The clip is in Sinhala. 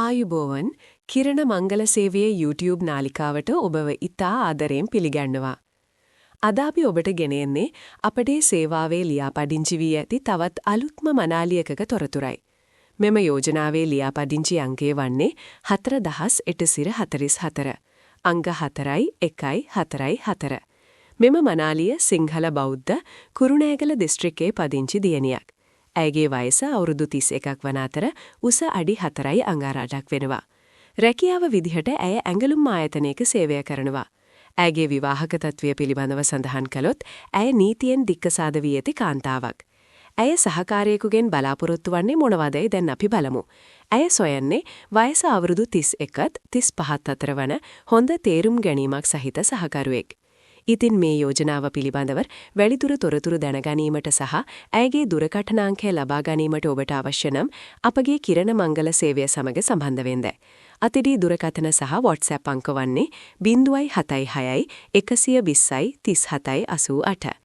ආයුබෝවන්. කිරණ මංගල සේවයේ YouTube නාලිකාවට ඔබව ඉතා ආදරයෙන් පිළිගන්නවා. අද අපි ඔබට ගෙන එන්නේ අපගේ සේවාවේ ලියාපදිංචි වී ඇති තවත් අලුත්ම මනාලියකක තොරතුරයි. මෙම යෝජනාවේ ලියාපදිංචි අංකය වන්නේ 4144. අංක 4යි 1යි 4යි 4. මෙම මනාලිය සිංහල බෞද්ධ, කුරුණෑගල දිස්ත්‍රික්කයේ පදිංචි දියණියක්. ඇයගේ වයස අවුරුදු 31ක් වන අතර උස අඩි 4යි අඟහර 8ක් වෙනවා. රැකියාව විදිහට ඇය ඇඟලුම් ආයතනයක සේවය කරනවා. ඇයගේ විවාහක තත්ත්වය පිළිබඳව සඳහන් කළොත්, ඇය නීතියෙන් දික්කසාද වී ඇති කාන්තාවක්. ඇය සහකාරියෙකුගෙන් බලාපොරොත්තු වන්නේ මොනවදයි දැන් අපි බලමු. ඇය සොයන්නේ වයස අවුරුදු 31ත් 35ත් අතර වන හොඳ තේරුම් ගැනීමක් සහිත සහකරුවෙක්. ඉතින් මේ යෝජනාව පිළිබඳව වැඩිදුර තොරතුරු දැනගැනීමට සහ ඇයගේ දුරකථන අංකය ලබා ගැනීමට ඔබට අවශ්‍ය නම්, අපගේ කිරණ මංගල සේවය සමග සම්බන්ධ වෙන්න. අතිරි දුරකථන සහ WhatsApp අංක වන්නේ 076 120යි 37යි 88.